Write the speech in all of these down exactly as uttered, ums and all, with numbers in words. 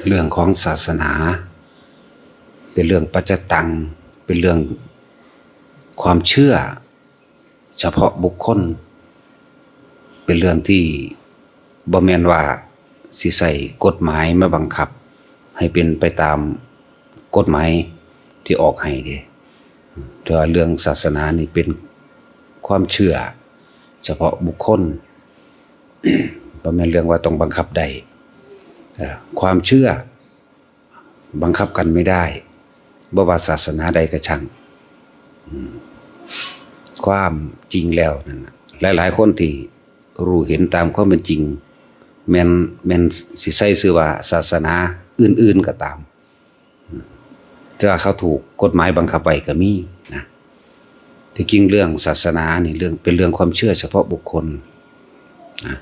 เรื่องของศาสนา เป็นเรื่องปัจจตัง เป็นเรื่องความเชื่อเฉพาะบุคคล เป็นเรื่องที่บ่แม่นว่าสิใช้กฎหมายมาบังคับ ให้เป็นไปตามกฎหมายที่ออกให้เด้ แต่ว่าเรื่องศาสนานี่เป็นความเชื่อเฉพาะบุคคล บ่แม่นเรื่องว่าต้องบังคับได้ เอ่อ ความเชื่อบังคับกันไม่ได้ บ่ว่าศาสนาใดก็ช่าง อืม ความจริงแล้วนั่นน่ะ หลายๆคนที่รู้เห็นตามความเป็นจริง แม่น แม่นสิใช้ชื่อว่าศาสนาอื่นๆก็ตาม อืม แต่ว่าเขาถูกกฎหมายบังคับไว้ก็มีนะ ที่จริงเรื่องศาสนานี่เรื่อง เป็นเรื่องความเชื่อเฉพาะบุคคลนะ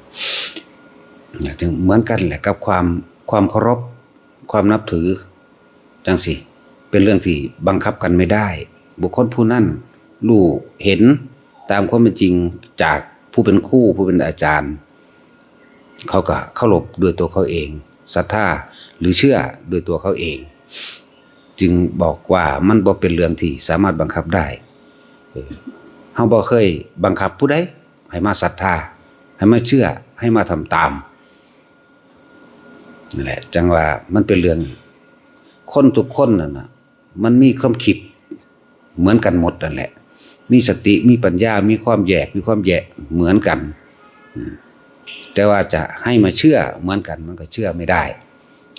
นะ จึงเหมือนกันแหละกับความ ความเคารพ ความนับถือ จังสิ เป็นเรื่องที่บังคับกันไม่ได้ บุคคลผู้นั้นรู้เห็นตามความเป็นจริงจากผู้เป็นครู ผู้เป็นอาจารย์ เขาก็เคารพด้วยตัวเขาเอง ศรัทธาหรือเชื่อด้วยตัวเขาเอง จึงบอกว่ามันบ่เป็นเรื่องที่สามารถบังคับได้ เออ เฮาบ่เคยบังคับผู้ใดให้มาศรัทธา ให้มาเชื่อ ให้มาทำตาม นั่นแหละ จังว่ามันเป็นเรื่อง คนทุกคนนั่นน่ะ มันมีความคิดเหมือนกันหมดนั่นแหละ มีสติ มีปัญญา มีความแยก มีความแยะเหมือนกัน อืม แต่ว่าจะให้มาเชื่อเหมือนกัน มันก็เชื่อไม่ได้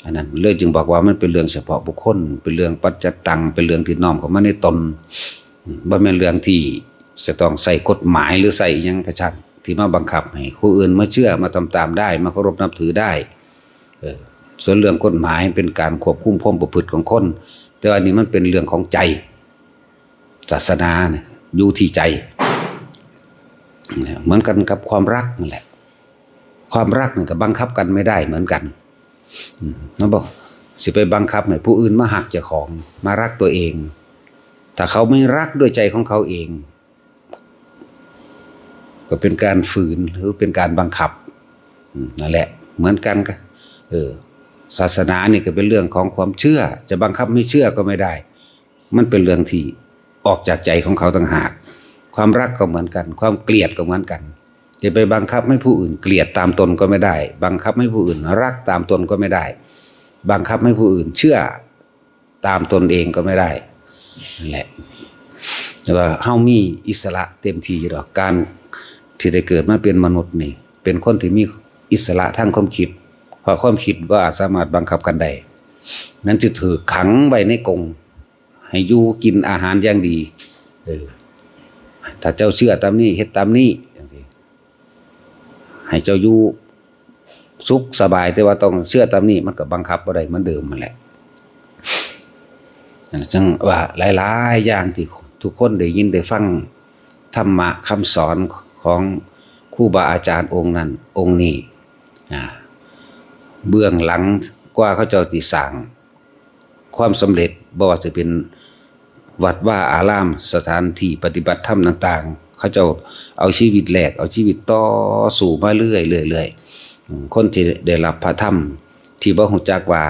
อันนั้นเลยจึงบอกว่ามันเป็นเรื่องเฉพาะบุคคล เป็นเรื่องปัจจตัง เป็นเรื่องที่น้อมเข้ามาในตน อืม บ่แม่นเรื่องที่จะต้องใช้กฎหมายหรือใช้อิหยังกระชั้น ที่มาบังคับให้ผู้อื่นมาเชื่อ มาทำตามได้ มาเคารพนับถือได้ เออ ส่วนเรื่องกฎหมายเป็นการควบคุมความประพฤติของคน แต่ว่านี่มันเป็นเรื่องของใจ ศาสนาเนี่ยอยู่ที่ใจ เหมือนกันกับความรักนั่นแหละ ความรักนี่ก็บังคับกันไม่ได้เหมือนกัน อืม นะบ่ สิไปบังคับให้ผู้อื่นมาฮักเจ้าของ มารักตัวเอง ถ้าเขาไม่รักด้วยใจของเขาเอง ก็เป็นการฝืนหรือเป็นการบังคับ อืม นั่นแหละ เหมือนกันก็ เออ ศาสนานี่ก็เป็นเรื่องของความเชื่อ จะบังคับให้เชื่อก็ไม่ได้ มันเป็นเรื่องที่ออกจากใจของเขาต่างหาก ความรักก็เหมือนกัน ความเกลียดก็เหมือนกัน จะไปบังคับให้ผู้อื่นเกลียดตามตนก็ไม่ได้ บังคับให้ผู้อื่นรักตามตนก็ไม่ได้ บังคับให้ผู้อื่นเชื่อตามตนเองก็ไม่ได้ นั่นแหละ แต่ว่าเฮามีอิสระเต็มที่อยู่ดอก การที่ได้เกิดมาเป็นมนุษย์นี่ เป็นคนที่มีอิสระทางความคิด เพราะความคิดบ่สามารถบังคับกันได้ นั้นจะถูกขังไว้ในกรง ให้อยู่กินอาหารอย่างดี เออ ถ้าเจ้าเชื่อตามนี้ เฮ็ดตามนี้ จังซี้ ให้เจ้าอยู่สุขสบาย แต่ว่าต้องเชื่อตามนี้ มันก็บังคับบ่ได้เหมือนเดิมนั่นแหละ จังว่าหลายๆอย่างที่ทุกคนได้ยินได้ฟังธรรมะคำสอนของครูบาอาจารย์องค์นั้นองค์นี้ อ่า เบื้องหลังกว่าเขาเจ้าสิสร้างความสำเร็จ บ่ว่าจะเป็นวัดวาอาราม สถานที่ปฏิบัติธรรมต่างๆ เขาเจ้าเอาชีวิตแลก เอาชีวิตต่อสู้มาเรื่อยๆ เรื่อยๆ อืม คนที่ได้รับพระธรรม ที่บ่ฮู้จักว่า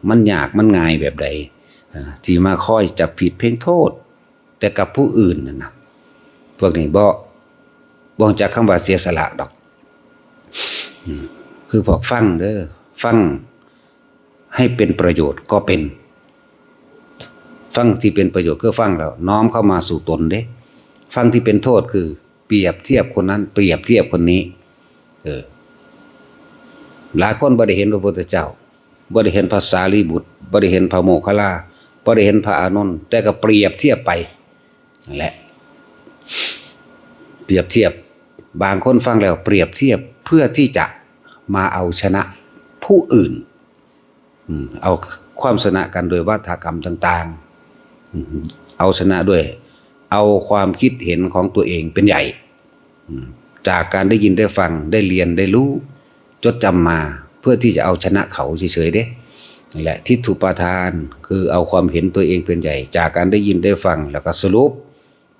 มันยากมันง่ายแบบใด อ่า ที่มาคอยจับผิดเพ่งโทษ แต่กับผู้อื่นนั่นนะ พวกนี้บ่ บ่รู้จักคำว่าเสียสละดอก อืม คือพวกฟังเด้อ ฟังให้เป็นประโยชน์ก็เป็น ฟังที่เป็นประโยชน์คือฟังแล้วน้อมเข้ามาสู่ตนเด้ ฟังที่เป็นโทษคือเปรียบเทียบคนนั้น เปรียบเทียบคนนี้ เออ หลายคนบ่ได้เห็นพระพุทธเจ้า บ่ได้เห็นพระสารีบุตร บ่ได้เห็นพระโมคคัลลา บ่ได้เห็นพระอานนท์ แต่ก็เปรียบเทียบไปนั่นแหละ เปรียบเทียบ บางคนฟังแล้วเปรียบเทียบเพื่อที่จะมาเอาชนะผู้อื่น อืม เอาความชนะกันโดยวาทกรรมต่างๆ อืม เอาชนะด้วย เอาความคิดเห็นของตัวเองเป็นใหญ่ อืม จากการได้ยินได้ฟัง ได้เรียน ได้รู้ จดจำมา เพื่อที่จะเอาชนะเขาเฉยๆ เด้ นั่นแหละ ทิฏฐุปาทาน คือเอาความเห็นตัวเองเป็นใหญ่ จากการได้ยินได้ฟัง แล้วก็สรุป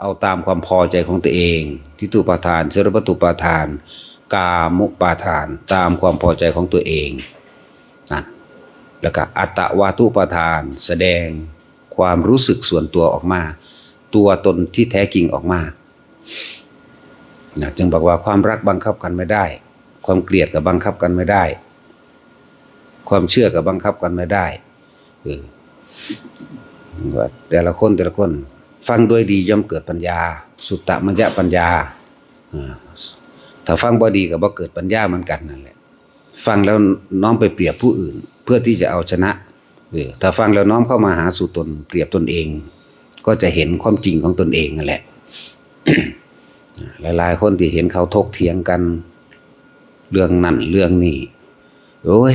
เอาตามความพอใจของตัวเอง ทิฏฐุปาทาน สรปัตตุปาทาน กามุปาทาน ตามความพอใจของตัวเอง นะ แล้วก็อัตตวาทุปาทาน แสดงความรู้สึกส่วนตัวออกมา ตัวตนที่แท้จริงออกมา นะ จึงบอกว่าความรักบังคับกันไม่ได้ ความเกลียดก็บังคับกันไม่ได้ ความเชื่อก็บังคับกันไม่ได้ เออ ว่าแต่ละคนแต่ละคน ฟังด้วยดีย่อมเกิดปัญญา สุตตมยปัญญา อ่า ถ้าฟังบ่ดีก็บ่เกิดปัญญาเหมือนกันนั่นแหละ ฟังแล้วน้อมไปเปรียบผู้อื่น เพื่อที่จะเอาชนะ เออ ถ้าฟังแล้วน้อมเข้ามาหาสู่ตน เปรียบตนเอง ก็จะเห็นความจริงของตนเองนั่นแหละ หลายๆคนที่เห็นเขาถกเถียงกัน เรื่องนั่นเรื่องนี้ โอ้ย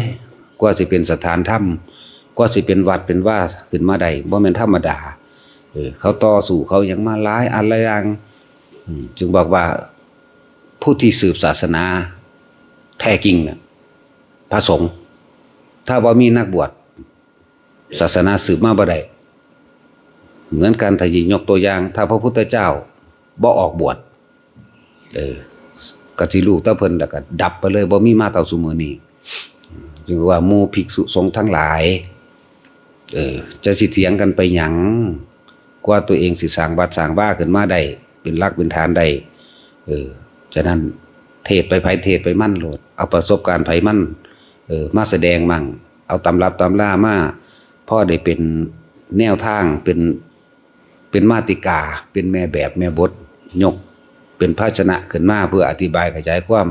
กว่าสิเป็นสถานธรรม กว่าสิเป็นวัดเป็นวาขึ้นมาได้ บ่แม่นธรรมดา เออ เขาต่อสู้เขาหยังมาหลายอันหลายอย่าง อืม จึงบอกว่าผู้ที่สืบศาสนาแท้จริงน่ะ พระสงฆ์ ถ้าบ่มีนักบวช ศาสนาสืบมาบ่ได้ เหมือนกัน ถ้าสิยกตัวอย่าง ถ้าพระพุทธเจ้าบ่ออกบวช เออ ก็สิรู้แต่เพิ่นแล้วก็ดับไปเลย บ่มีมาเท่าซุมื้อนี้ จึงว่าหมู่ภิกษุสงฆ์ทั้งหลาย เออ จะสิเถียงกันไปหยัง กว่าตัวเองสิสร้างวัดสร้างวาขึ้นมาได้ เป็นหลักเป็นฐานได้ เออ ฉะนั้นเทศน์ไปไผเทศน์ไปมันโลด เอาประสบการณ์ไผมัน เออ มาแสดงมั่ง เอาตำรับตำรามา พอได้เป็นแนวทาง เป็น เป็นมาติกา เป็นแม่แบบแม่บท ยกเป็นภาชนะขึ้นมาเพื่ออธิบายขยายความ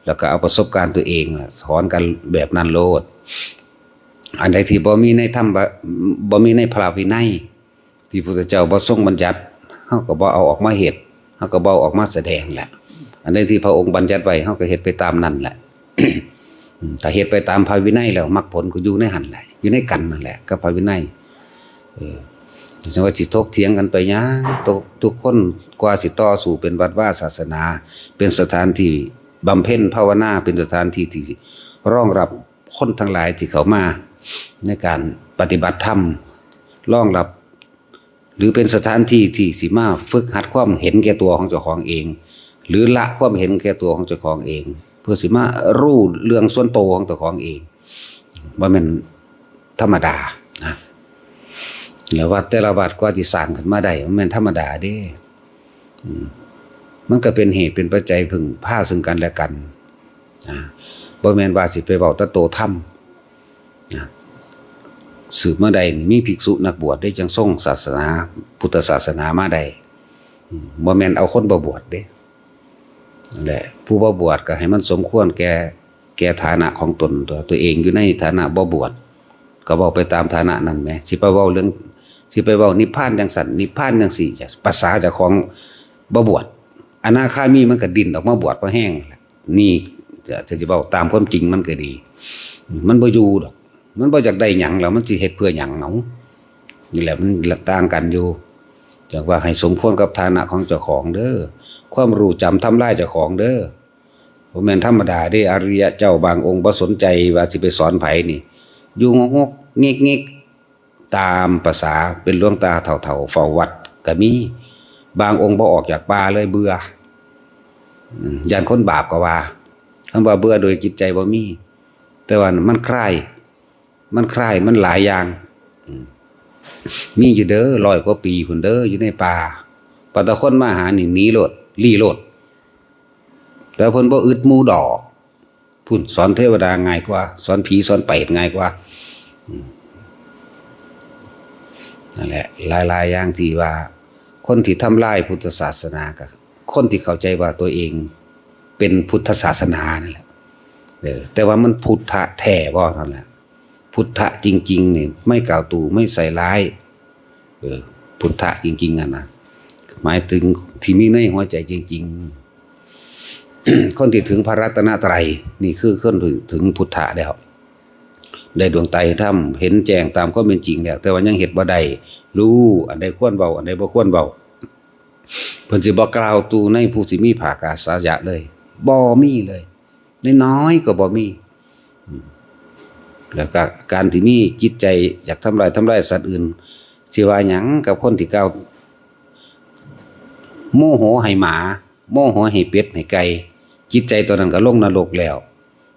แล้วก็เอาประสบการณ์ตัวเองน่ะสอนกันแบบนั้นโลด อันใดที่บ่มีในธรรม บ่มีในพระวินัย ที่พุทธเจ้าบ่ทรงบัญญัติ เฮาก็บ่เอาออกมาเฮ็ด เฮาก็บ่เอาออกมาแสดงแหละ อันใดที่พระองค์บัญญัติไว้ เฮาก็เฮ็ดไปตามนั้นแหละ อืม ถ้าเฮ็ดไปตามพระวินัยแล้ว มรรคผลก็อยู่ในหั่นแหละ อยู่ในกันนั่นแหละ กับพระวินัย เออ จั่งว่าสิถกเถียงกันไปหยัง ทุก ทุกคนกว่าสิต่อสู้เป็นวัดวาศาสนา เป็นสถานที่บำเพ็ญภาวนา เป็นสถานที่ที่รองรับคนทั้งหลายที่เข้ามาในการปฏิบัติธรรม รองรับ หรือเป็นสถานที่ที่สิมาฝึกหัดความเห็นแก่ตัวของเจ้าของเอง หรือละความเห็นแก่ตัวของเจ้าของเอง เพื่อสิมารู้เรื่องส่วนตัวของเจ้าของเอง บ่แม่นธรรมดานะ แล้ววัดแต่ละวัดกว่าสิสร้างขึ้นมาได้ บ่แม่นธรรมดาเด้ อืม มันก็เป็นเหตุเป็นปัจจัยพึ่งพาซึ่งกันและกัน อ่า บ่แม่นว่าสิไปเว้าแต่โตธรรม นะ สืบมาได้นี่มีภิกษุนักบวชได้จั่งทรงศาสนา พุทธศาสนามาได้ อืม บ่แม่นเอาคนบ่บวชเด้ นั่นแหละ ผู้บ่บวชก็ให้มันสมควรแก่ แก่ฐานะของตน ตัว ตัวเองอยู่ในฐานะบ่บวช ก็เว้าไปตามฐานะนั้นแหม สิไปเว้าเรื่อง สิไปเว้านิพพานจั่งซั้น นิพพานจั่งซี้ ภาษาเจ้าของบ่บวช อนาคามีมันก็ดิ้นออกมาบวชพอแฮงนั่นแหละ นี่ จะ จะสิเว้าตามความจริงมันก็ดี มันบ่อยู่ดอก มันบ่อยากได้หยังแล้ว มันสิเฮ็ดเพื่อหยังเอา นี่แหละมันต่างกันอยู่ จั่งว่าให้สมควรกับฐานะของเจ้าของเด้อ ความรู้จำทำลายเจ้าของเด้อ บ่แม่นธรรมดาเด้ อริยะเจ้าบางองค์บ่สนใจว่าสิไปสอนไผนี่ อยู่งกๆ งิกๆ ตามประสาเป็นหลวงตาเฒ่าๆ เฝ้าวัดก็มี บางองค์บ่ออกจากป่าเลย เบื่อ อืม ย้านคนบาปก็ว่า คำว่าเบื่อโดยจิตใจบ่มี แต่ว่ามันคลาย มันคลาย มันหลายอย่าง อืม มีอยู่เด้อ ร้อยกว่าปีพุ้นเด้อ อยู่ในป่า ปัตตะคนมาหานี่หนีโลด ลี้โลด แล้วเพิ่นบ่อึดหมู่ดอก พุ้น สอนเทวดาง่ายกว่า สอนผีสอนเปรตง่ายกว่า อืม นั่นแหละ หลายๆอย่างที่ว่า คนที่ทำลายพุทธศาสนาก็คนที่เข้าใจว่าตัวเองเป็นพุทธศาสนานั่นแหละ เออ แต่ว่ามันพุทธะแท้บ่เท่านั้นแหละ พุทธะจริงๆ นี่ไม่กล่าวตู่ไม่ใส่ร้าย เออ พุทธะจริงๆ อะนะ หมายถึงที่มีในหัวใจจริงๆ คนที่ถึงพระรัตนตรัย นี่คือคนที่ถึงพุทธะแล้ว ได้ดวงตาเห็นธรรม เห็นแจ้งตามความเป็นจริงแล้ว แต่ว่ายังเฮ็ดบ่ได้ รู้อันใดควรเว้า อันใดบ่ควรเว้า เพิ่นสิบ่กล่าวตู่ในผู้สิมีผ้ากาสายะเลย บ่มีเลย น้อยๆ ก็บ่มี อืม แล้วก็การที่มีจิตใจอยากทำลาย ทำลายสัตว์อื่น สิว่าหยังกับคนที่กล่าวโมโหให้หมา โมโหให้เป็ดให้ไก่ จิตใจตัวนั้นก็ลงนรกแล้ว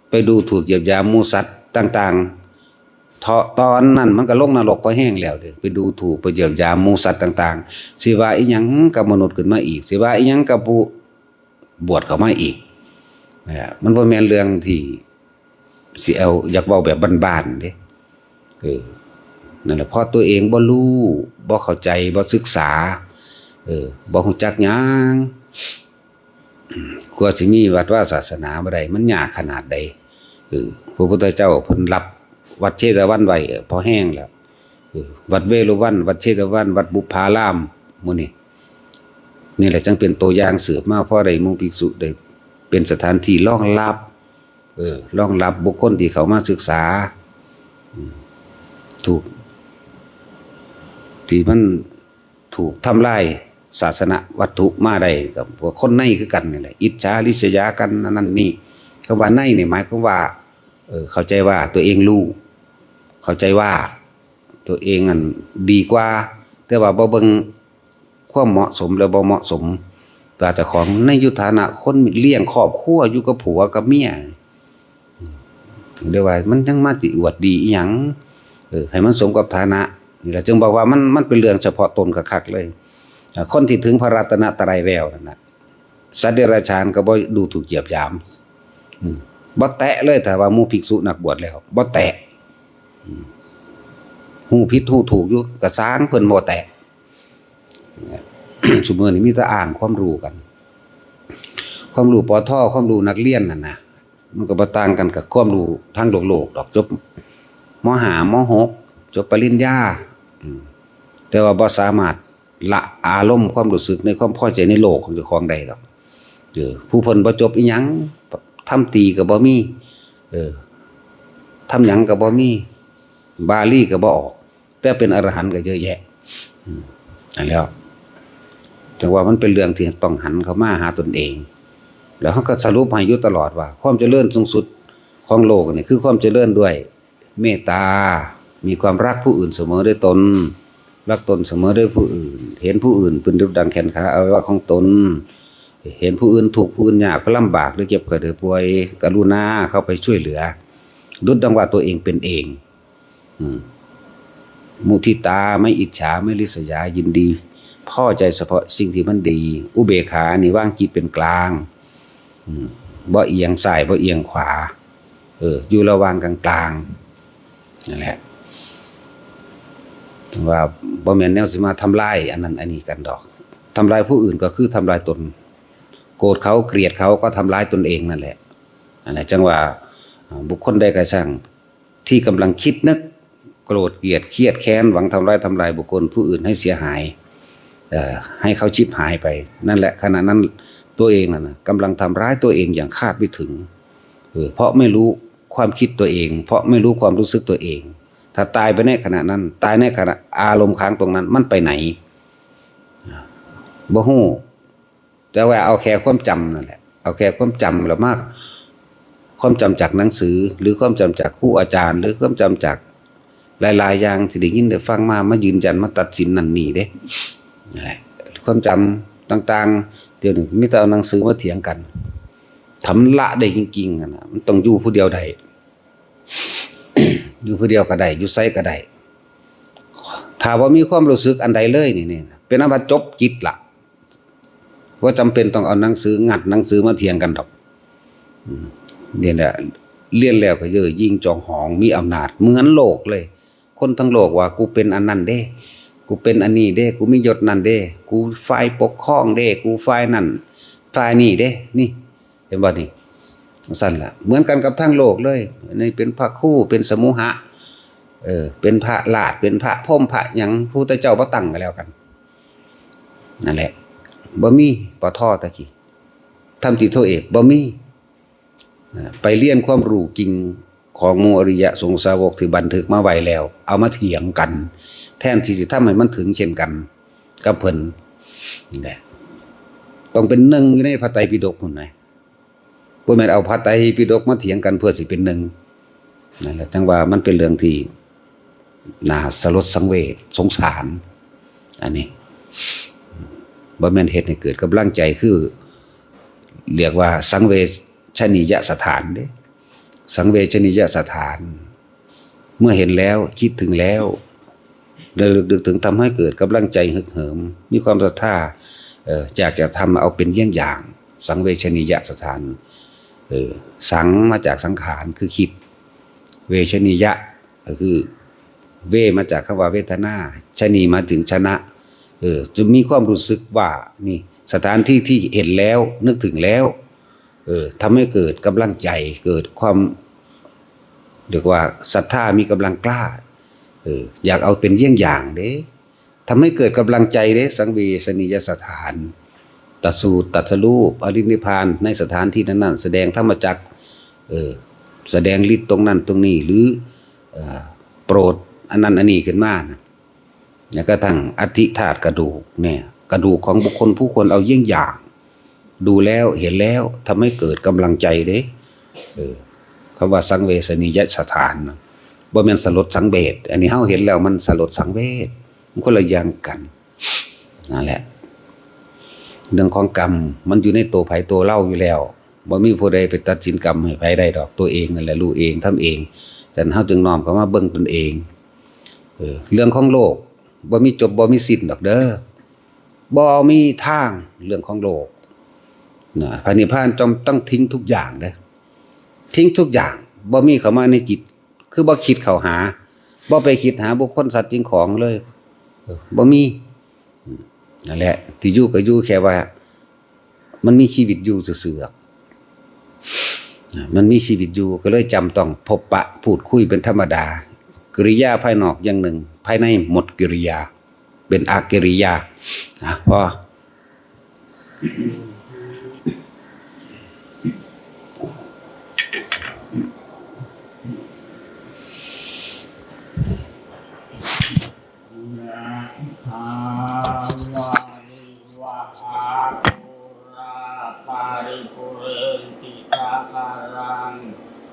ไปดูถูกเหยียดหยามหมู่สัตว์ต่างๆ เถาะตอนนั้นมันก็ลงนรกพอแฮงแล้วเด้ ไปดูถูก ไปเหยียดหยามหมู่สัตว์ต่างๆ สิว่าอีหยังกับมนุษย์ขึ้นมาอีก สิว่าอีหยังกับผู้บวชเข้ามาอีก นะ มันบ่แม่นเรื่องที่สิเอา อยากเว้าแบบบ้านๆเด้ เออ นั่นแหละ เพราะตัวเองบ่รู้ บ่เข้าใจ บ่ศึกษา เออ บ่รู้จักหยัง กว่าสิมีวัดวาศาสนามาได้ มันยากขนาดใด เออ พระพุทธเจ้าเพิ่นรับวัดเชตวันไว้ เออ พอแฮงแล้ว เออ วัดเวฬุวัน วัดเชตวัน วัดบุพาราม หมู่นี้ นี่แหละจั่งเป็นตัวอย่างสืบมา พอได้หมู่ภิกษุได้เป็นสถานที่รองรับ เออ รองรับบุคคลที่เข้ามาศึกษา อืม ถูก ที่มันถูกทำลายศาสนวัตถุมาได้ กับพวกคนในคือกันนี่แหละ อิจฉาริษยากัน อันนั้นนี่ คำว่าในนี่หมายความว่า เออ เข้าใจว่าตัวเองรู้ เข้าใจว่าตัวเองอันดีกว่า แต่ว่าบ่เบิ่งความเหมาะสมและบ่เหมาะสม ว่าเจ้าของในอยู่ฐานะคนเลี้ยงครอบครัว อยู่กับผัวกับเมีย เรียกว่ามันยังมาสิอวดดีอีหยัง เออ ให้มันสมกับฐานะ นี่แหละจึงบอกว่ามัน มันเป็นเรื่องเฉพาะตนคักๆเลย อ่า คนที่ถึงพระรัตนตรัยแล้วนั่นน่ะ สัตว์เดรัจฉานก็บ่ดูถูกเหยียดหยาม อืม บ่แตะเลย ถ้าว่าหมู่ภิกษุนักบวชแล้ว บ่แตะ อืม ฮู้ผิดฮู้ถูกอยู่ ก็ซ่างเพิ่นบ่แตะ ซุมื้อนี้มีแต่อ้างความรู้กัน ความรู้ ป.ท., ความรู้นักเรียนนั่นน่ะ มันก็บ่ต่างกันกับความรู้ทางโลกๆดอก จบ ม.ห้า ม.หก จบปริญญา อืม แต่ว่าบ่สามารถละอารมณ์ความรู้สึกในความพอใจในโลกของเจ้าของได้ดอก เออ ผู้เพิ่นบ่จบอิหยัง ธรรมตรีก็บ่มี เออ ธรรมหยังก็บ่มี บาลีก็บ่ออก แต่เป็นอรหันต์ก็เยอะแยะ อืม อันแล้ว แต่ว่ามันเป็นเรื่องที่ต้องหันเข้ามาหาตนเอง แล้วเขาก็สรุปให้อยู่ตลอดว่า ความเจริญสูงสุดของโลกนี่คือความเจริญด้วยเมตตา มีความรักผู้อื่นเสมอด้วยตน รักตนเสมอด้วยผู้อื่น เห็นผู้อื่นเป็นดุจดังแขนขาอวัยวะของตน เห็นผู้อื่นทุกข์ ผู้อื่นยาก ผู้ลำบาก หรือเจ็บไข้ได้ป่วย กรุณาเข้าไปช่วยเหลือ ดุจดังว่าตัวเองเป็นเอง อืม มุทิตา ไม่อิจฉา ไม่ริษยา ยินดี พอใจเฉพาะสิ่งที่มันดี อุเบกขา นี่วางจิตเป็นกลาง อืม บ่เอียงซ้าย บ่เอียงขวา เออ อยู่ระหว่างกลางๆ นั่นแหละ ว่าบ่แม่นแนวสิมาทำลายอันนั้นอันนี้กันดอก ทำลายผู้อื่นก็คือทำลายตน โกรธเขาเกลียดเขาก็ทำลายตนเองนั่นแหละ อันนั้นจั่งว่า อ่า บุคคลใดก็ช่างที่กำลังคิดนึกโกรธเกลียดเครียดแค้น หวังทำร้ายทำลายบุคคลผู้อื่นให้เสียหาย เอ่อ ให้เขาฉิบหายไป นั่นแหละ ขณะนั้นตัวเองนั่นน่ะกำลังทำร้ายตัวเองอย่างคาดไม่ถึง เออ เพราะไม่รู้ความคิดตัวเอง เพราะไม่รู้ความรู้สึกตัวเอง ถ้าตายไปในขณะนั้น ตายในขณะอารมณ์ค้างตรงนั้น มันไปไหน บ่ฮู้ แต่ว่าเอาแค่ความจำนั่นแหละ เอาแค่ความจำแล้วมา ความจำจากหนังสือ หรือความจำจากครูอาจารย์ หรือความจำจากหลายๆอย่างที่ได้ยินได้ฟังมา มายืนยัน มาตัดสินนั่นนี่เด้ นั่นแหละ ความจำต่างๆ เดี๋ยวนี้มีแต่เอาหนังสือมาเถียงกัน ถ้ามันละได้จริงๆอะนะ มันต้องอยู่ผู้เดียวได้ อยู่ผู้เดียวก็ได้ อยู่ไสก็ได้ ถ้าบ่มีความรู้สึกอันใดเลยนี่ นี่ เป็นอันว่าจบกิจละ บ่จำเป็นต้องเอาหนังสือ งัดหนังสือมาเถียงกันดอก อืม นี่แหละ เรียนแล้วก็เย่อหยิ่งจองหอง มีอำนาจเหมือนโลกเลย คนทั้งโลกว่า "กูเป็นอันนั้นเด้ กูเป็นอันนี้เด้ กูมียศนั่นเด้ กูฝ่ายปกครองเด้ กูฝ่ายนั่น ฝ่ายนี่เด้" นี่ เห็นบ่นี่ จั่งซั้นล่ะ เหมือนกันกับทางโลกเลย อันนี้เป็นพระครู เป็นสมุหะ เออ เป็นพระราช เป็นพระพรหม พระหยัง พระพุทธเจ้าบ่ตั้งก็แล้วกัน นั่นแหละ บ่มี ป.ท. ตะกี้ ธรรมตรีโทเอก บ่มี นะ ไปเรียนความรู้จริงของหมู่อริยสงฆ์สาวกที่บันทึกมาไว้แล้ว เอามาเถียงกัน แทนที่สิทำให้มันถึงเช่นกันกับเพิ่น นี่แหละ ต้องเป็นหนึ่งอยู่ในพระไตรปิฎกพุ้นนะ บ่แม่นเอาพระไตรปิฎกมาเถียงกันเพื่อสิเป็นหนึ่ง นั่นแหละ จั่งว่ามันเป็นเรื่องที่น่าสลดสังเวช สงสาร อันนี้ บ่แม่นเฮ็ดให้เกิดกำลังใจ คือ เรียกว่าสังเวชนียสถานเด้ สังเวชนียสถาน เมื่อเห็นแล้วคิดถึงแล้วระลึกนึกถึง ทำให้เกิดกำลังใจฮึกเหิม มีความศรัทธา เอ่ออยากจะทำเอาเป็นเยี่ยงอย่าง สังเวชนียสถาน เออสังมาจากสังขารคือคิด เวชนียะก็คือ เวมาจากคำว่าเวทนา ชนีมาถึงชนะ เออจะมีความรู้สึกว่านี่สถานที่ที่เห็นแล้วนึกถึงแล้ว เออทำให้เกิดกำลังใจ เกิดความ เรียกว่าศรัทธามีกำลังกล้า เอออยากเอาเป็นเยี่ยงอย่างเด้ ทำให้เกิดกำลังใจเด้ สังเวชนียสถาน ตรัสสูตรตรัสรู้ปรินิพพานในสถานที่นั้นๆ แสดงธรรมจักร เออแสดงฤทธิ์ตรงนั้นตรงนี้ หรือเอ่อโปรดอันนั้นอันนี้ขึ้นมานะ แล้วก็ทั้งอัฐิธาตุกระดูกเนี่ย กระดูกของบุคคลผู้ควรเอาเยี่ยงอย่าง ดูแล้วเห็นแล้วทำให้เกิดกำลังใจเด้ เออคำว่าสังเวชนียสถานนะบ่แม่นสลดสังเวช อันนี้เฮาเห็นแล้วมันสลดสังเวช มันคนละอย่างกัน นั่นแหละ เรื่องของกรรมมันอยู่ในตัวไผตัวเราอยู่แล้ว บ่มีผู้ใดไปตัดสินกรรมให้ไผได้ดอก ตัวเองนั่นแหละรู้เองทำเอง ฉะนั้นเฮาจึงน้อมเข้ามาเบิ่งตนเอง เออเรื่องของโลกบ่มีจบบ่มีสิ้นดอกเด้อ บ่มีทางเรื่องของโลกนะ พระนิพพานจอมต้องทิ้งทุกอย่างเด้อ ทิ้งทุกอย่าง บ่มีเข้ามาในจิต คือบ่คิดเข้าหา บ่ไปคิดหาบุคคลสัตว์สิ่งของเลย เออบ่มี อืมนั่นแหละ ที่อยู่ก็อยู่แค่ว่า มันมีชีวิตอยู่ซื่อๆดอก มันมีชีวิตอยู่ก็เลยจำต้องพบปะพูดคุยเป็นธรรมดา กิริยาภายนอกอย่างหนึ่ง ภายในหมดกิริยา เป็นอกิริยา อ่ะพอ ยะถาวาริวหาปูราปาริปุเรนติสาคารัง